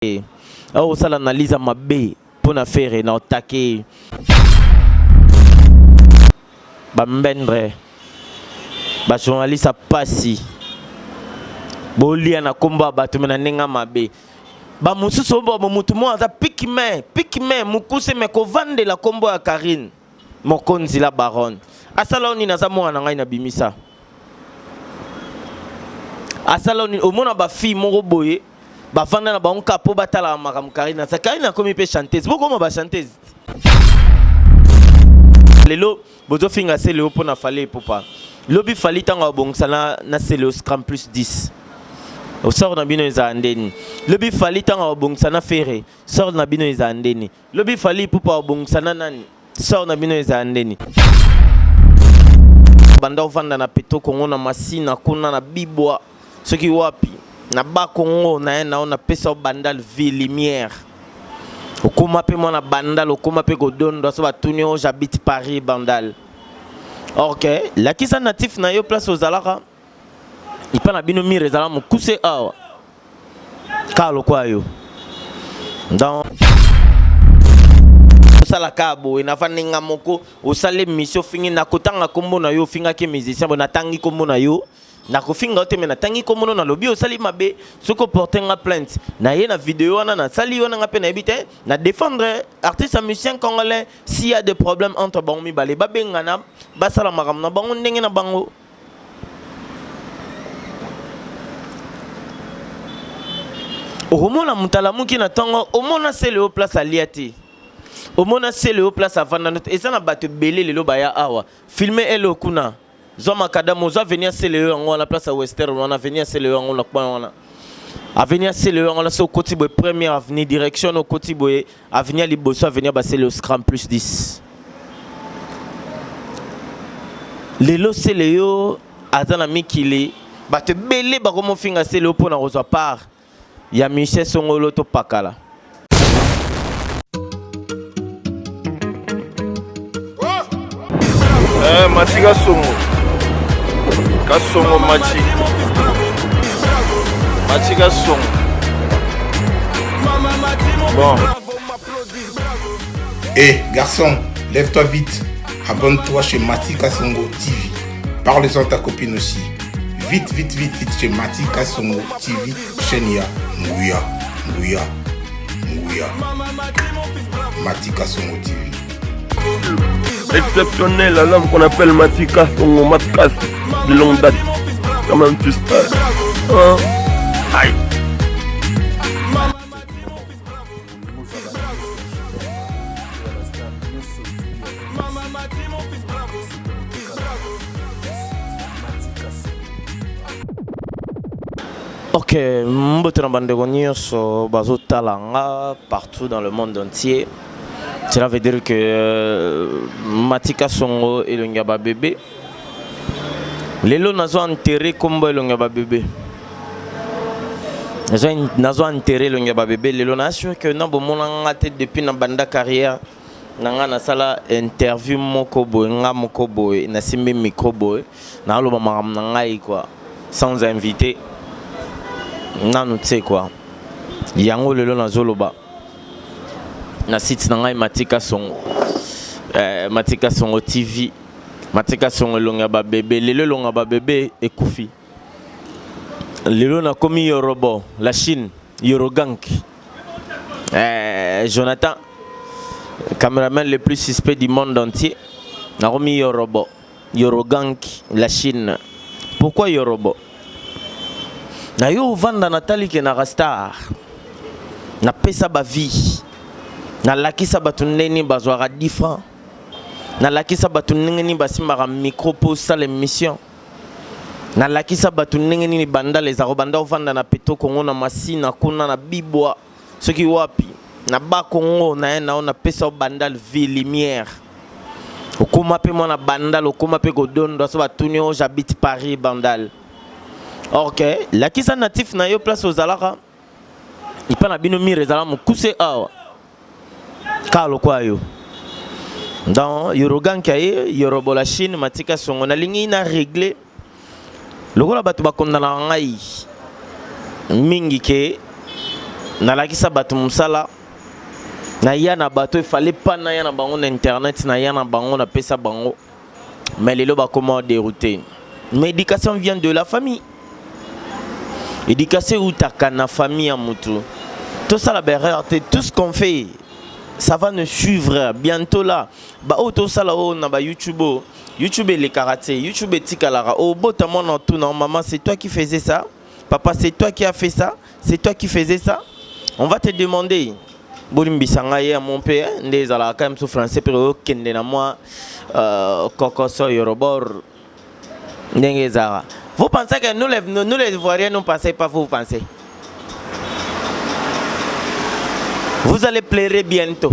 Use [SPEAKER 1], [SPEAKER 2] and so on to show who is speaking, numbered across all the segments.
[SPEAKER 1] Awa osala analyse ya mabe mpo na Ferre na otake ba mbendre ba journaliste ya pasi bolia na kombo ya bato me na ndenge ya mabe ba mosusu oyo bo motu moko aza piki main piki main mokuse me kovandela kombo ya Carine Mokonzi la baronne asala yo nini aza mwana na ngai na bimisa asala yo nini omona ba fille moko boye bavanda na bango kaka mpo batalaka makambo Karine asa Karine akomi mpe chanteuse bokoma ba chanteuse lelo bozofinga Celeo mpo na Fally Ipupa lobi Fally ntango abongisa na, na Celeo Scram plus 10 sort na bino ezala ndeni lobi Fally ntango abongisa na Ferre sort na bino ezala ndeni Lobi Fally Ipupa obongisa na nani? Sort na bino ezala ndeni? Banda ovanda na Petro Congo na Masina kuna na Bibwa soki wapi na ba Congo na ye na napesa yo Bandal vie lumière okoma mpe mwana Bandal okoma mpe kodondwa so batuni yo j'habite Paris Bandal ok lakisa natif na yo place ozalaka epa na bino mire ezala mokuse awa kaka lokola yo donc osala kaka boye navandi nga moko osali émission ofingi nakotanga nkombo na yo ofingaki musicien boye natangi nkombo na yo nakofinga yo te me natangi nkombo no nalobi osali mabe soki oporte nga plainte na ye na video wana nasali wana nga mpe nayebi te na défendre artiste ya musicien congolais s'il y a des problèmes entre bango mibale babengana basala makambo na bango ndenge na bango. Okomona moto alamuki na ntongo, omona sele oyo place alia te, omona sele oyo place avanda te. Eza na bato ebele lelo baya awa filme elo kuna, zwa makadamu, ozwa avenue ya sele oyo yango wana place ya western wana, avenue ya sele oyo yango na coin wana, avenue ya sele oyo yango wana. So okoti boye première avenue direction, okoti boye avenue ya liboso, avenue ya basele oscram plus 10. Lelo sele yo aza na mikili, bato ebele bakomofinga sele yo mpo na kozwa part ya musicien songolo to pakala.
[SPEAKER 2] Eh, Machi Kasongo. Kasongo Machi. Machi Kasongo. Bon.
[SPEAKER 3] Hé, eh, garçon, lève-toi vite. Abonne-toi chez Mati Kasongo TV. Parle-en à ta copine aussi. Vite, vite, vite, vite chez Mati Kasongo TV, chaîne ya Nguya, Nguya, Nguya. Mati Kasongo TV.
[SPEAKER 2] Exceptionnel à l'homme qu'on appelle Mati Kasongo, Matkas de longue date. Quand même, tu sais. Hein? Aïe.
[SPEAKER 1] Ok, mbote na bandeko nyonso bazotala nga partout dans le monde entier. Cela veut dire que euh, Matika Songo elongi ya ba bébé. Lelo nazo enterrer kombo elongi ya ba bébé. Nazo enterrer elongi ya ba bébé lelo na sûr que na bomona nga te depuis na banda carrière na nga nasala interview moko boye nga moko boye nasimbi micro boye naloba makambo na ngai quoi sans invité nanu tse quoi yango lelo nazoloba na site na ngai Matika Songo eh, Matika Songo TV Matika Songo elongi ya babebe lelo elongi ya babebe ekufi lelo nakomi yorobo la Chine yorogank eh, Jonathan cameraman le plus suspect du monde entier nakomi yorobo Yorogank la Chine pourquoi Yorobo na yo ovanda natali ke na rastar napesa ba vie nalakisa bato ndenge nini bazwaka 10 francs nalakisa bato ndenge nini basimbaka micro mpo osala émission nalakisa bato ndenge nini bandala ezalaka banda ovanda na petro congo na masina kuna na bibwa soki wapi na ba Congo na ye na napesa yo bandal vie lumière okoma mpe mwana bandal okoma mpe kodondwa so batuni yo j'habite Paris bandal ok lakisa natif na yo place ozalaka epa na bino mire ezala mokuse awa kaka lokola yo donc yoroganki aye yorobola chine matika songo nalingi na régler Lokola bato bakondanaka ngai mingi ke Nalakisa bato mosala, naya na bato efale pa naya na bango na internet, naya na bango, napesa bango, mais lelo bakoma dérouté. Mais éducation vient de la famille. Éducation eutaka na famille ya mutu. Tosala baerreur te. Tout ce qu'on fait, ça va nous suivre bientôt là. Baoyo tosala oyo na bayoutube, oyo YouTube elekaka te, YouTube etikalaka. Obota mwana, otuna: "Maman, c'est toi qui faisais ça? Papa, c'est toi qui as fait ça? C'est toi qui faisais ça?" On va te demander. Bolimbisa ngai ya mon mpe nde ezalaka kaka mosu français mpe okende na mwa kokoso yorobor ndenge ezalaka. Vous pensez que nous les Ivoiriens, nous pensez pas? Vous pensez, vous allez pleurer bientôt,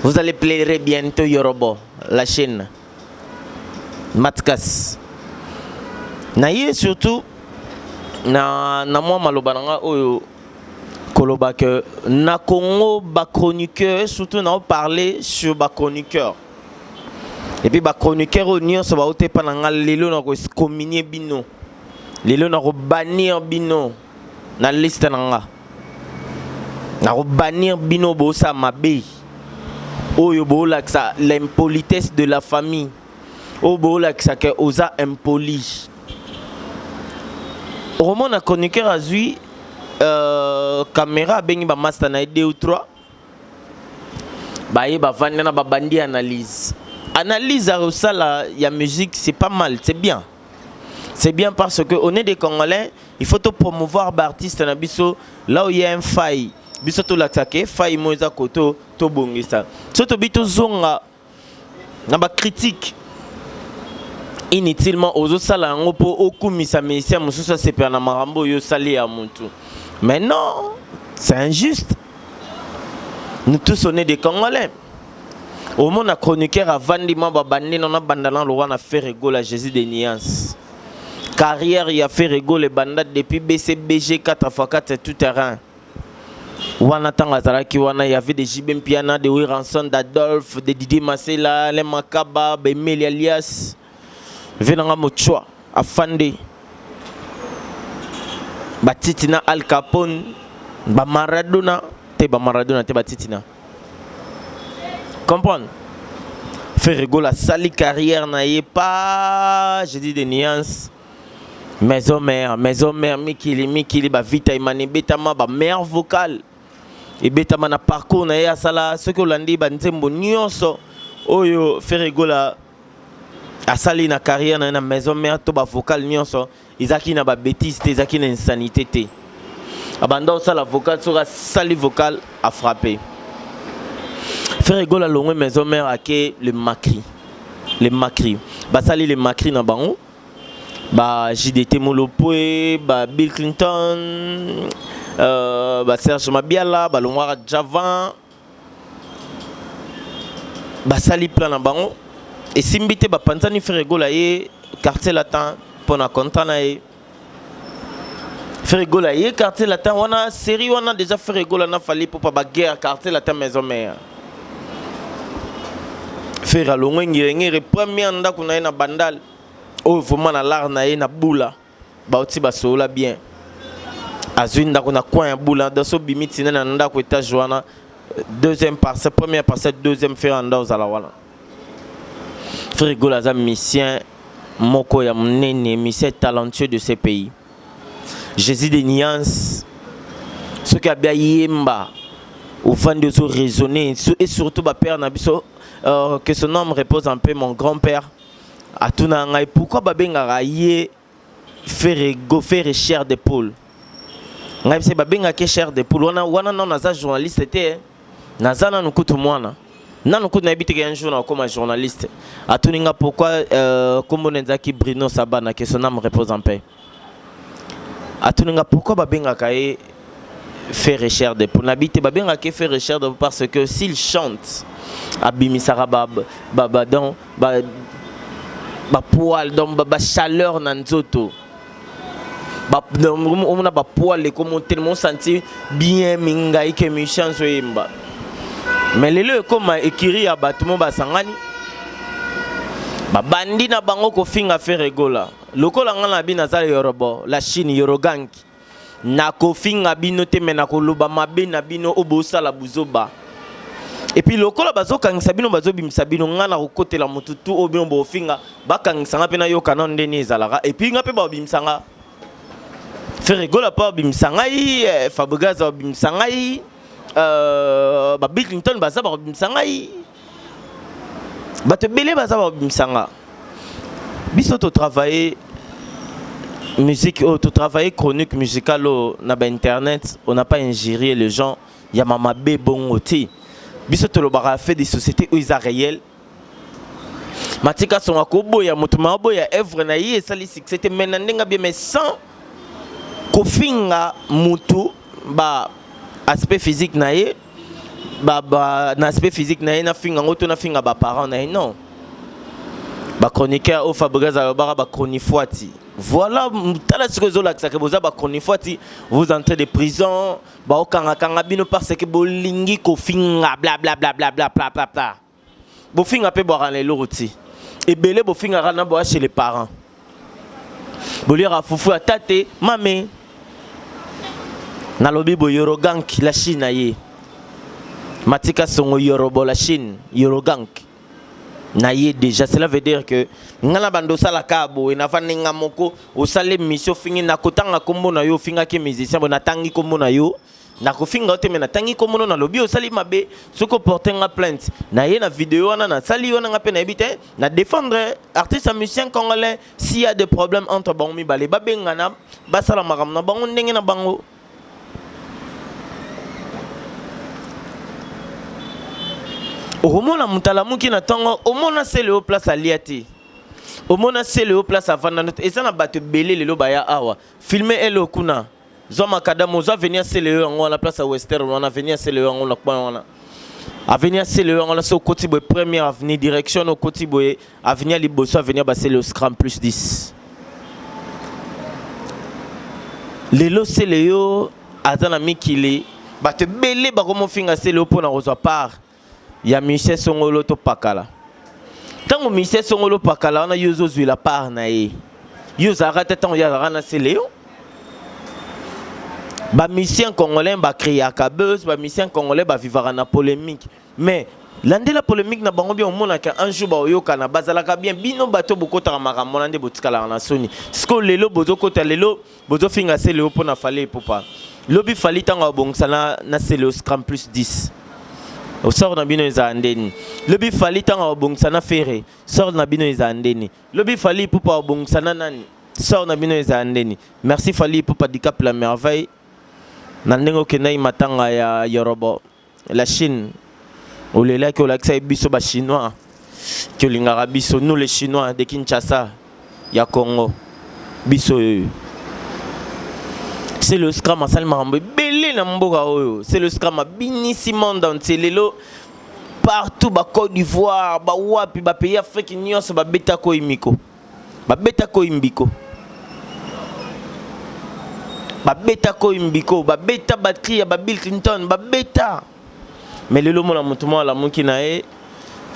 [SPEAKER 1] vous allez pleurer bientôt. Yorobo, la chaîne Matkas na ye, surtout na mwa maloba na nga oyo koloba ke na Congo, bachroniqueur, surtout na parler sur bachroniqueur et puis bachroniqueur oyo nyonso bauta epa na nga, lelo na koexcommunier bino, lelo na kobannir bino na liste na nga, na kobannir bino. Bosala mabe oyo boolakisa l'impolitesse de la famille, oyo boolakisa ke oza impoli. Okomona chroniqueur azwi caméra, abengi bamaster na ye 2 ou 3, baye bavandi na babandi analyse. Analyse ya kosala ya musique, c'est pas mal, c'est bien, c'est bien, parce que on est des Congolais. Il faut to promouvoir baartiste na biso. Là où il y a un faille, biso tolakisa ke faille mo eza koto, tobongisa. So tobi tozonga na bacritique inutilement, ozosala yango mpo okumisa musicien mosusu, asepela na makambo oyo osali ya motu. Mais non, c'est injuste. Nous tous, on est des Congolais. Omona chroniqueur avandi mwa babandi nano abanda na lokwa na Ferre Gola, Jésus de nuance. Carrière ya Ferre Gola ebanda depuis BCBG 4x4 tout terrain. Wana ntango azalaki wana, y avait des JB Mpiana, de Werrason, d'Adolphe, de Didier Masela, le Makaba, Bemeli alias venanga mochwa afande, batitina Al Capone, bamaradona te, bamaradona te, batitina comprendre. Ferre Gola asali carrière na ye pas je dis de nuance, maison mère, maison mère, mikili mikili, bavita emani ebetama, bameilleure vocale ebetama na parcours na ye asala. Soki olandi banzembo nyonso oyo Ferre Gola asali na carrière na ye na maison mère, to bavocal nyonso ezalaki na babêtise te, ezalaki na insanité te. Abanda osala vocal, soki asali vocal, afrappe. Ferre Gola alongwe maison mère, ake le Macri. Le Macri, basali le Macri na bango, ba JDT Molopwe, ba Bill Clinton, ba Serge Mabiala, balongwaka Javan, basali plan na bango, esimbi te, bapanzani. Ferre Gola ye Quartier Latin mpo na contrat na ye. Ferre Gola ye Quartier Latin wana, série wana déjà Ferre Gola na Fally Ipupa, baguerre Quartier Latin, maison mère. Ferre alongwe Ngirengere, première ndako na ye na Bandal oyo vraiment na lar na ye na Bula, bauti basolola bien, azwi ndako na coin ya Bula. Donc obimi ntina na ndako étage wana, deuxième parcelle, première parcelle, deuxième, Ferre nda ozala wana. Ferre Gola aza musicien moko ya monene, musicien talentueux de ce pays. Jésus de nuance, soki abi ayemba, ofandi ozo raisonner. Et surtout bapère na biso, que son nom repose un peu, mon grand-père atuna ngai pourquoi babengaka ye Ferre Go, Ferre chair de poule. Ngai bise babengaki chair de poule wana wana nano naza journaliste te, naza nanu kutu mwana, nanu kutu nayebi teke un jour nakokoma journaliste. Atuni nga pourquoi. Kombo na ezalaki Bruno Sabana, que son âme repose en paix. Atuni nga pourquoi babengaka ye Ferre chair de poule. Nabi te, babengaka ye Ferre chair de poule parce que s'il chante, abimisaka ba ba ba donc ba bapoil, donc bachaleur na nzoto, omona bapoil ekoma otelema, osentir bien mingai ke musicien azoyemba. Mais lelo ekoma ekiri ya bato mo basangani, babandi na bango kofinga Ferre Gola. Lokola nga na bino, naza Yorobo, la Chine, Yoroganki. Nakofinga bino te mais nakoloba mabe na bino oyo bosala buzoba. Et puis lokola bazokangisa bino bazobimisa bino nga nakokotela motu tu oyo bino bofinga bakangisa nga mpe nayoka nano nde nini ezalaka et puis nga mpe babimisa nga. Ferre Gola mpe babimisa ngai, eh, Fabregas babimisa ngai, euh, ba Bill Clinton baza bakobimisa ngai. Bato ebele baza bakobimisa nga. Biso to travailler musique oyo to travailler chronique musicale oyo na ba internet, on n'a pas injurié les gens ya mamabe bongo te. Biso tolobaka fait de société oyo eza réel. Matika songa koboya moto ma boya œuvre na ye esali succès te mais na ndenge bien mais sans kofinga mutu ba aspect physique na ye ba, ba na aspect physique na ye nafinga yango to nafinga ba parents na ye non. Ba chroniqueur oyo Fabregas alobaka ba chronifuati. Voilà, tala sikoyo ezolakisa ke boza ba chronifuati, vous entrez de prison, baokangakanga bino parce que bolingi kofinga bla bla bla bla bla bla bla bla. Bofinga mpe bwaka na eloko ti. Ebele bofingaka na boya chez les parents. Boliaka fufu ya tate, mame. Nalobi bo Yorogank la Chine aye. Matika Songo Yorobo la Chine, Yorogank. Na ye déjà, cela veut dire que nga na bando osala ka boye navandi nga moko osali émission ofingi nakotanga kombo na yo ofingaki musicien bo natangi kombo na yo nakofinga yo te me natangi kombo no nalobi osali mabe soki oporte nga plainte na ye na video wana nasali wana nga mpe nayebi te na défendre artiste ya musicien congolais s'il y a des problèmes entre bango mibale babengana basala makambo na bango ndenge na bango. Okomona moto alamuki na ntongo omona sele oyo place alia te omona sele oyo place avanda te eza na bato ebele lelo baya awa filme ele kuna zwa makadamu ozwa avenue ya sele oyo yango wana place ya western wana avenue ya sele oyo yango na coin wana avenue ya sele oyo yango wana so okoti boye première avenue direction okoti boye avenue ya liboso avenue ya basele scram plus 10 lelo sele yo aza na mikili bato ebele bakomofinga sele yo mpo na kozwa part ya musicien songolo to pakala ntango musicien songolo pakala wana yo ozozwila part na ye yo ozalaka te ntango ye azalaka na sele yo ba musiciens congolais ba créaka buzz ba musiciens congolais ba vivaka na polémique mais landela polémique na bango bien omonaka un jour baoyokana bazalaka bien bino bato bokotaka makambo wana nde botikalaka na soni sikoyo lelo bozokota lelo bozofinga Celeo mpo na Fally Ipupa lobi Fally ntango abongisa na, na Celeo Scram plus 10 sort na bino ezala ndeni lobi Fally ntango abongisa na Ferre sort na bino ezala ndeni lobi Fally Ipupa abongisa na nani sort na bino ezala ndeni merci Fally Ipupa Dicap la merveille na ndenge okendaki matanga ya Yorobo la Chine olelaki olakisaki biso ba chinois ki olingaka biso nous les chinois de Kinshasa ya Congo biso oyo c'est le scram asali makambo ebele na mboka oyo c'est le scram abinisi monde entier lelo partout ba Côte d'Ivoire bawapi ba pays Afrique nyonso babetako imiko babetako imbiko babetako imbiko babeta batterie ya ba Bill Clinton babeta mais lelo mona moto moko alamuki na ye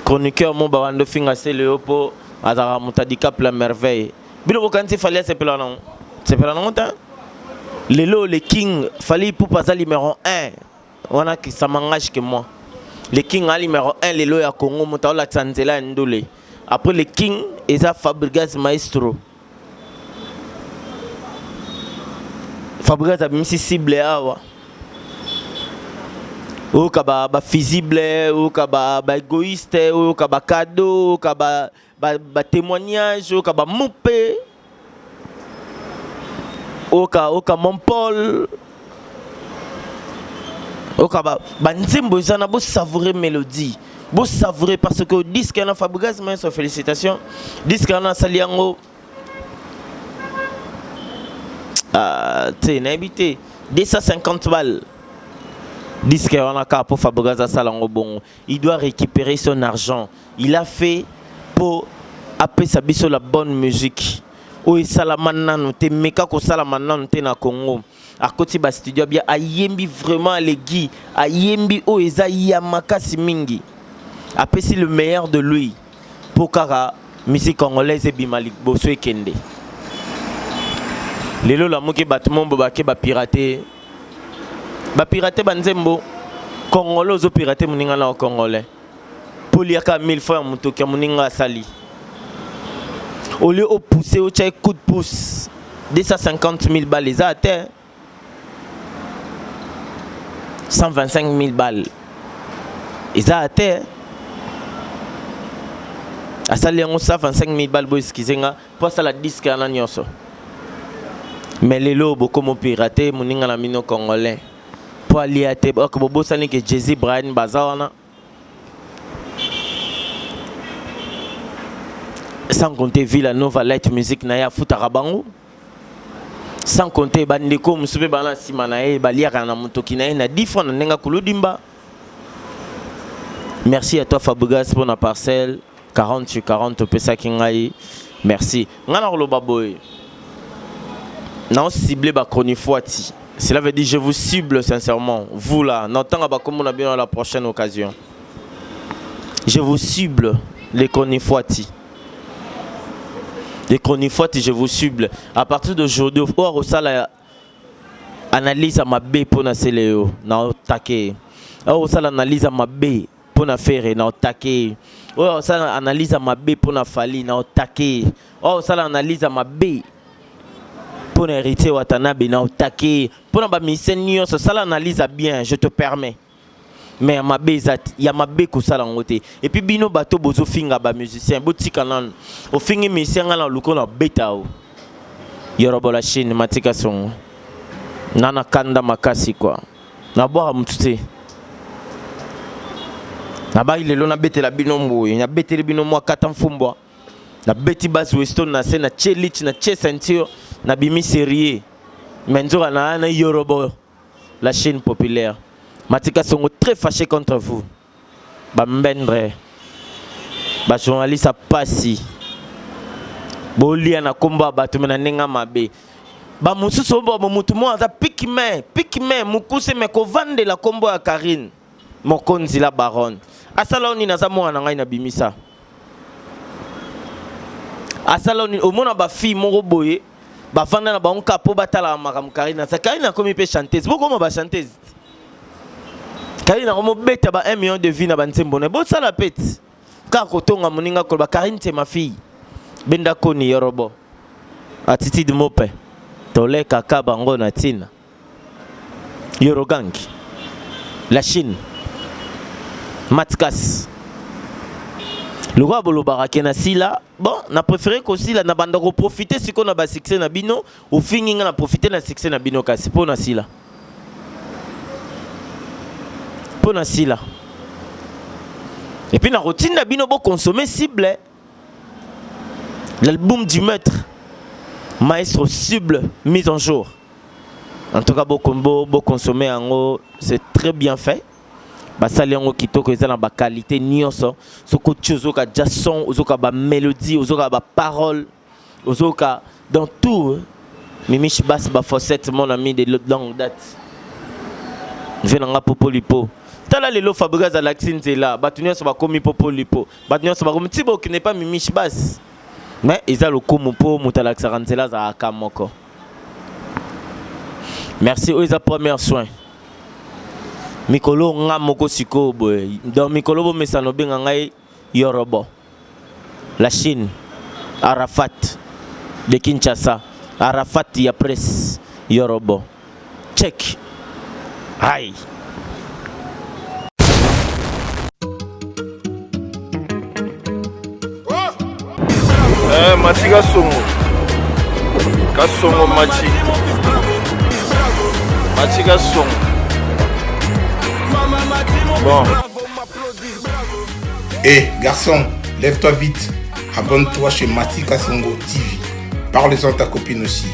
[SPEAKER 1] chroniqueur mo bawanda ofinga sele yo mpo azalaka moto adicap la merveille bino bokanisi Fally asepela nango sepela nango te lelo le king Fally Ipupa aza numéro 1 wana ça m'engage que moi le king a numéro 1 lelo ya Congo moto aolakisa nzela ya ndule après le king eza Fabregas maestro Fabregas abimisi cible awa oyoka bafusible oyoka baégoïste oyoka bacadeau oyoka batémoignage oyoka bamupe oyoka oyoka mon paul oyoka banzembo eza na bosavoure mélodie bosavoure parce que disque wana Fabregas maestro félicitation disque wana asali yango te nayebi te 250 balles disque wana kaka mpo Fabregas asala yango bongo il doit récupérer son argent il a fait mpo apesa biso la bonne musique oyo esalama nanu te meka kosalama nanu te na Congo akoti bastudio abia ayembi vraiment alegi ayembi oyo eza ya makasi mingi apesi le meilleur de lui mpo kaka musique congolaise ebima liboso ekende. Lelo lamuki bato mombo bake bapirate, bapirate banzembo. Congolais ozopirate moninga na congolais mpo liaka 1000 fois ya motoki ya moninga asali. Au lieu opousse, otya coup de pouce, 250 000 balles eza te, 125 000 balles eza te. Asali yango 125 000 balles, bo excuse nga, mpo asala disque wana nyonso. Mais lelo bokomo pirate moninga na bino congolais mpo alia te. Ok, bobosani ke Jésus, Brian baza wana, sans compter Villa Nova Light Music na ye afutaka bango, sans compter bandeko mosusu mpe bana nsima na ye baliaka na motoki na ye na 10 francs na ndenge akuludimba. Merci à toi Fabregas pour na parcelle 40 sur 40 opesaki ngai. Merci. Ngai na koloba boye, nao cible bachronifuati. Cela veut dire, je vous cible sincèrement, vous là. Notanga bakombo na bino à la prochaine occasion. Je vous cible, les chronifuati, les chronifuati, je vous cible. À partir d'aujourd'hui, oyo akosala analyse ya mabe mpo na Celeo, na otake. Oyo osala analyse ya mabe mpo na Ferre, na otake. Oyo osala analyse ya mabe mpo na Fally, na otake. Oyo osala analyse ya mabe mpo na Héritier Watanabe, na otake. Mpo na bamusicien nyonso, sala analyse ya bien, je te permets, mais ya mabe eza ya mabe, kosala yango te. Et puis bino bato bozofinga bamusicien, botika nanu. Ofingi musicien, nga na luko na beta o yorobola Chine matika songo na kanda makasi kua nabwaka motu te. Nabai lelo nabetela bino boye, nabeteli bino mwa kata mfumbwa, nabeti base Weston na se, na tie lich, na tie ceinture, nabimi sérieux, mais nzoka na na yorobo la chaîne populaire Matika Songo très fâché contre vous, bambendre, bajournaliste apasi bolia na nkombo ya bato me na ndenge mabe. Bamosusu oyo momutu moko aza piki me piki me mokuse me kovandela nkombo ya Karine Mokonzi la baronne. Asala oyo nini? Aza mwana na ngai, nabimisa. Asala oyo nini? Omona bafille moko boye bavanda na bango kaka mpo batalaka makambo Karine asa. Karine akomi mpe chanteuse, bokoma bachanteuse. Karine akomobeta ba 1 million de vues na banzembo na ye. Bosala mpe ti kaka kotonga moninga, koloba Karine c'est ma fille. Benda koni yorobo attitude mope tolekaka bango na ntina. Yorogang la Chine Matkas lokola bolobaka ke na sila. Bon, na préféré kosila na banda koprofite sikoyo na basuccès na bino. Ofingi nga, na profite na succès na bino, kasi mpo na sila, mpo na sila. Et puis nakotinda bino boconsommer Cible, l'album du maître maestro Cible, mise en jour. En tout cas, boconsommer yango, c'est très bien fait. Basali yango kitoko, eza na baqualité nyonso. Soki otie, ozoka ja son, ozoka bamélodie, ozoka baparole, ozoka dans tout. Mimish Bas Bafossette, mon ami de longue date, ve nanga Popolipo. Tala lelo Fabregas alakisi nzela, bato nyonso bakomi Popolipo, bato nyonso bakomi ti bokende pa Mimish Bas. Mais eza lokumu mpo moto alakisaka nzela azalaka moko. Merci. Oyo eza première soin. Mikolo nga moko sikoyo boye, donc mikolo bomesana obenga ngai Yorobo la Chine, Arafat de Kinshasa, Arafat ya presse, Yorobo check ai.
[SPEAKER 2] Eh, Mati Kasongo. Kasongo Mati. Mati Kasongo. Bon.
[SPEAKER 3] Hé, garçon, lève-toi vite. Abonne-toi chez Mati Kasongo TV. Parle-en à ta copine aussi.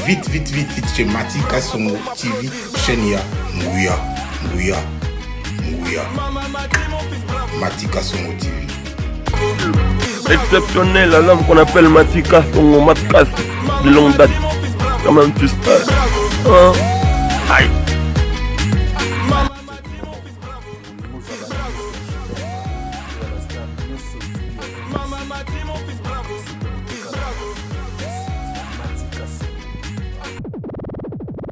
[SPEAKER 3] Vite, vite, vite, vite chez Mati Kasongo TV, chaîne ya Nguya, Nguya, Nguya. Mati Kasongo TV.
[SPEAKER 2] Exceptionnel, l'homme qu'on appelle Mati Kasongo, Matkas, de longue date. Quand même, tu sais. Hein?